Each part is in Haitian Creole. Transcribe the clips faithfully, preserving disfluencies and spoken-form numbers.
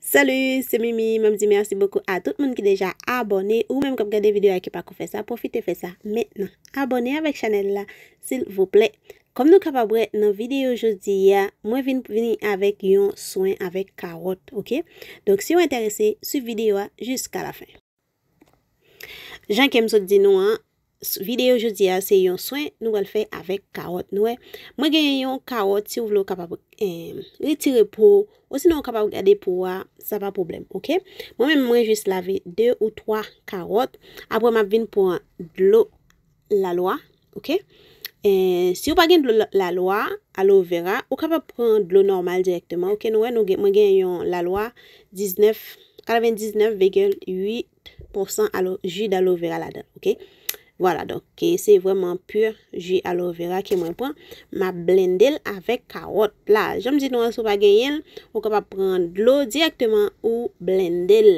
Salut, se Mimi. M ap di mèsi bokou a tout moun ki deja abòne. Ou menm k ap gade videyo a ki pako fè sa, pwofite fè sa mentnan. Abòne avèk chanèl la, silvouplè. Kòm nou kapab wè nan videyo jodi a, mwen vin vini avèk yon swen avèk kawòt, oke? Donk, si w enterese, swiv videyo a jiska lafen. Jan ke m sot di nou an, videyo jodi a se yon swen nou pral fè avèk kawòt. Nou wè, mwen genyen yon kawòt, si w vle w kapab retire po, osinon w kapab gade po a, sa pa pwoblèm, oke? Mwen menm, mwen jis lave de ou twa kawòt. Apre, m ap vin pran dlo lalwa, oke? Si w pa gen dlo lalwa, aloe vera, ou kapab pran dlo nòmal dirèkteman, oke? Nou wè, nou gen, mwen gen yon lalwa diznèf, katrevendiznèf vigil uit pousan ji d'aloe vera ladan, oke? Vwala, donk, se vrèman pur ji aloe vera ke mwen pran. M ap blende l avèk kawòt la. Jan m di nou an, si w pa genyen l, ou kapab pran dlo dirèkteman ou blende l.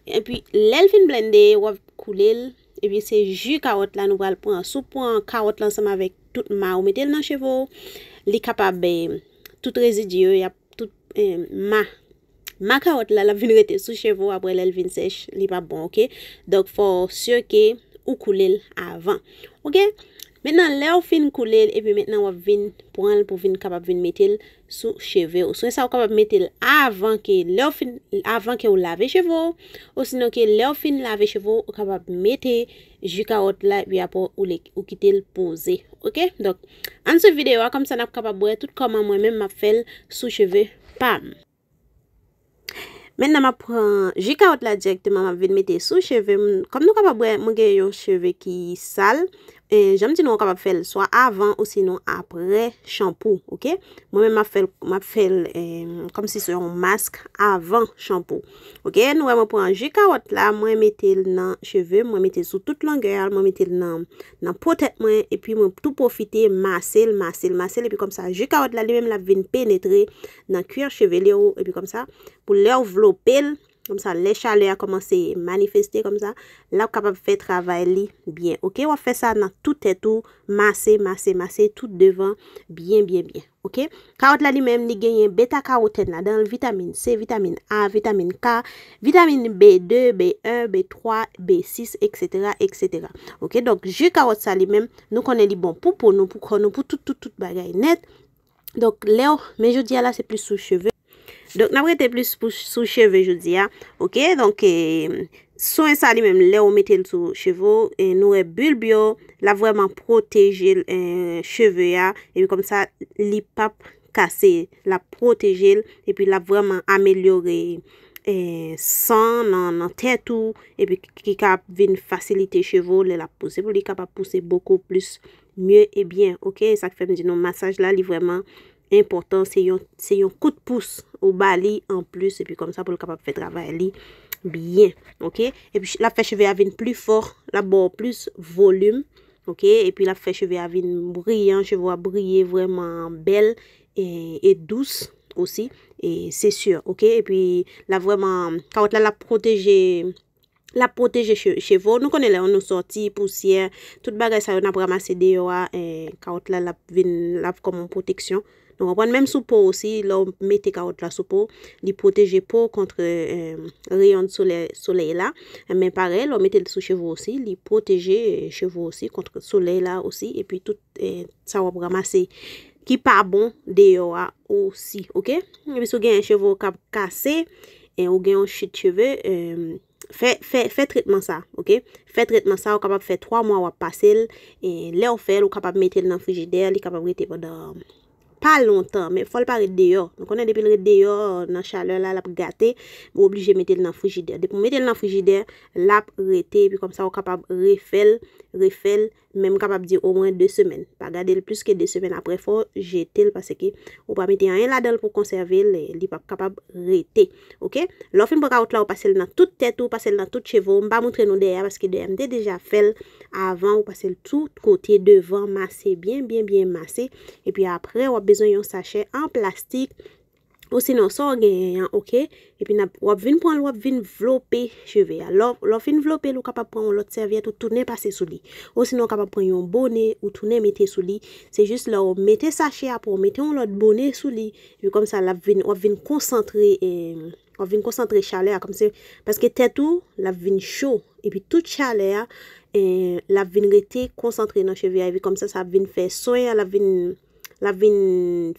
Epi, lè l fin blende, w ap koule l. Epi, se ji kawòt la nou pral pran. Si w pran kawòt la ansanm avèk tout ma ou mete l nan cheve w, li kapab, eh, tout rezidi yo, y ap tout, eh, ma ma kawòt la, l ap vin rete sou cheve w apre lè l vin sèch, li p ap bon, oke? Donk, fò w si ke ou koule l avan, oke? Mentnan, lè w fin koule l, epi mentnan w ap vin pran l pou vin kapab vin mete l sou cheve w. Swen sa w kapab mete l avan ke, lè w fin, avan ke w lave cheve w, osinon ke lè w fin lave cheve w, ou kapab mete ji kawòt la, epi apre ou le, ou kite l poze, oke? Donk, ann swiv videyo a, kòmsa n ap kapab wè tout kòman mwen menm m ap fè l sou cheve pa m. Mentnan, m ap pran ji kawòt la dirèkteman, m ap vin mete sou cheve m. Kòm nou kapab wè, mwen gen yon cheve ki sal. E, jan m di nou, w kapab fè l swa avan osinon apre chanpou, oke? Mwen menm, m ap fè l, m ap fè l, e, kòmsi se yon mask avan chanpou. Oke, nou wè mwen pran ji kawòt la, mwen mete l nan cheve m, mwen mete l sou tout longè a l, mwen mete l nan, nan po tèt mwen, epi mwen tou pwofite mase l, mase l, mase l, epi kòmsa, ji kawòt la li menm l ap vin penetre nan kwir chevelu w, epi kòmsa, pou lè w vlope l, kòmsa, lè chalè a kòmanse manifeste kòmsa, l ap kapab fè travay li byen. Oke, w ap fè sa nan tout tèt ou, mase, mase, mase tout devan, byen, byen, byen. Oke? Kawòt la li menm, li genyen beta karotèn ladan l, vitamin C, vitamin A, vitamin K, vitamin B de, B en, B twa, B sis, etsetera, etsetera. Oke? Donk, ji kawòt sa li menm, nou konnen li bon pou po nou, pou kò nou, pou tout, tout, tout bagay nèt. Donk, lè w, men jodi a la, se plis sou cheve. Donk, n ap rete plis pou, sou cheve jodi a. Oke? Donk, e, swen sa li menm, lè w mete l sou cheve w, e, nou wè bulb yo, l ap vrèman pwoteje, e, cheve a. Epi kòmsa, li p ap kase, l ap pwoteje l. Epi l ap vrèman amelyore, e, san nan, nan tèt ou. Epi ki, ki ka vin fasilite cheve w lè l ap pouse. Pou li kapab pouse bokou plis mieux et bien, oke? Sa k fè m di nou masaj la, li vrèman enpòtan. Se yon, se yon kout pous ou ba li anplis, epi kòmsa pou l kapab fè travay li byen, oke? Epi l ap fè cheve a vin pli fò, l ap ba w plis volim, oke? Epi l ap fè cheve a vin briyan, cheve w ap briye vrèman bèl e, e dous osi, e se si, oke? Epi l ap vrèman, kawòt la, l ap pwoteje l ap pwoteje che-, cheve w. Nou konnen lè nou sòti, pousyè, tout bagay sa yo n ap ranmase deyò a, e, kawòt la, l ap vin, l ap kòm yon pwoteksyon. Nou konprann? Menm sou po osi, lè w mete kawòt la sou po, li pwoteje po kont, e, reyon solè-, solèy la. Men parèy, lè w mete l sou cheve w osi, li pwoteje, e, cheve w osi kont solèy la osi. Epi tout, e, sa w ap ranmase ki pa bon deyò a osi, oke? Epi si w genyen cheve w k ap kase, e, ou gen yon chit cheve, e, fè, fè, fè tretman sa, oke? Fè tretman sa, ou kapab fè twa mwa w ap pase l, e, lè w fè l, ou kapab mete l nan frijidè, li kapab rete pandan pa lontan, men fò l pa ret deyò. Nou konnen depi l ret deyò, nan chalè la, l ap gate, ou oblije mete l nan frijidè. Depi w mete l nan frijidè, l ap rete, epi kòmsa ou kapab refè l, refè l, men m kapab di omwen de semèn. Pa gade l plis ke de semèn, apre fò w jete l, paske ou pa mete anyen ladan l pou konsève l, li p ap kapab rete. Oke? Lè w fin pran kawòt la, ou pase l nan tout tèt ou, pase l nan tout cheve w. M pa montre nou dèyè a, paske dèyè a m te deja fè l avan, ou pase l tout kote devan, mase byen, byen, byen mase. Epi apre, w ap bezwen yon sachè an plastik, osinon sa w genyen an, oke? Epi n ap, w ap vin pran l, w ap vin vlope cheve a. Lè w, lè w fin vlope l, ou kapab pran yon lòt sèvyèt, ou tounen pase sou li. Osinon, ou kapab pran yon bone, ou tounen mete sou li. Se jis lè w mete sachè a, pou w mete yon lòt bone sou li. Epi kòmsa, l ap vin, w ap vin konsantre, e, w ap vin konsantre chalè a, kòmsi, paske tèt ou, l ap vin cho, epi tout chalè a, eh, l ap vin rete konsantre nan cheve a, epi kòmsa, sa ap vin fè swen an, l ap vin, l ap vin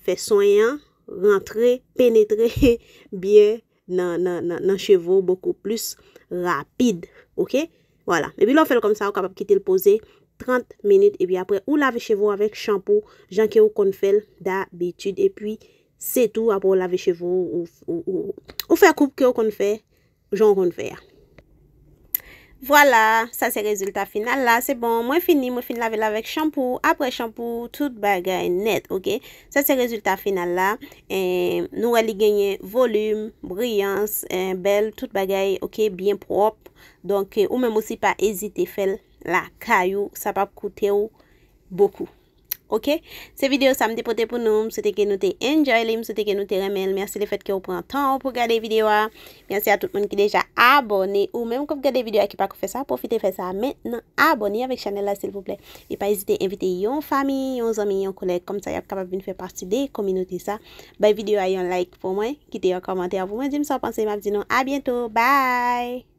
fè swen an rantre, penetre byen nan, nan, nan, nan cheve w bokou plis rapid, oke? Vwala. Epi lè w fè l kòmsa, ou kapab kite l poze trant minit, epi apre, ou lave cheve w avèk chanpou, jan ke ou konn fè l dabitid, epi se tou, apre w lave cheve w, ou, ou, ou, ou fè koup ke w konn fè, jan w konn fè a. Vwala, sa se rezilta final la. Se bon, mwen fini, mwen fin lave l avèk chanpou. Apre chanpou, tout bagay nèt, oke? Sa se rezilta final la. Eh, nou wè li genyen volim, briyans, eh, bèl, tout bagay, oke, byen pwòp. Donk, eh, ou menm osi pa ezite fè l lakay ou, sa p ap koute w bokou. Oke? Se videyo sa m te pote pou nou. M swete ke nou te enjoy li, m swete ke nou te renmen l. Mèsi lefèt ke w pran tan w pou gade videyo a. Mèsi a tout moun ki deja abòne. Ou menm k ap gade videyo a ki pako fè sa, pwofite fè sa mentnan. Abòne avèk chanèl la, silvouplè. E pa ezite envite yon fanmi, yon zanmi, yon kolèg. Kòmsa, y ap kapab vin fè pati de kominote sa. Bay videyo a yon like pou mwen. Kite yon kòmantè pou mwen. Di m sa w panse. M ap di nou a byento. Bye!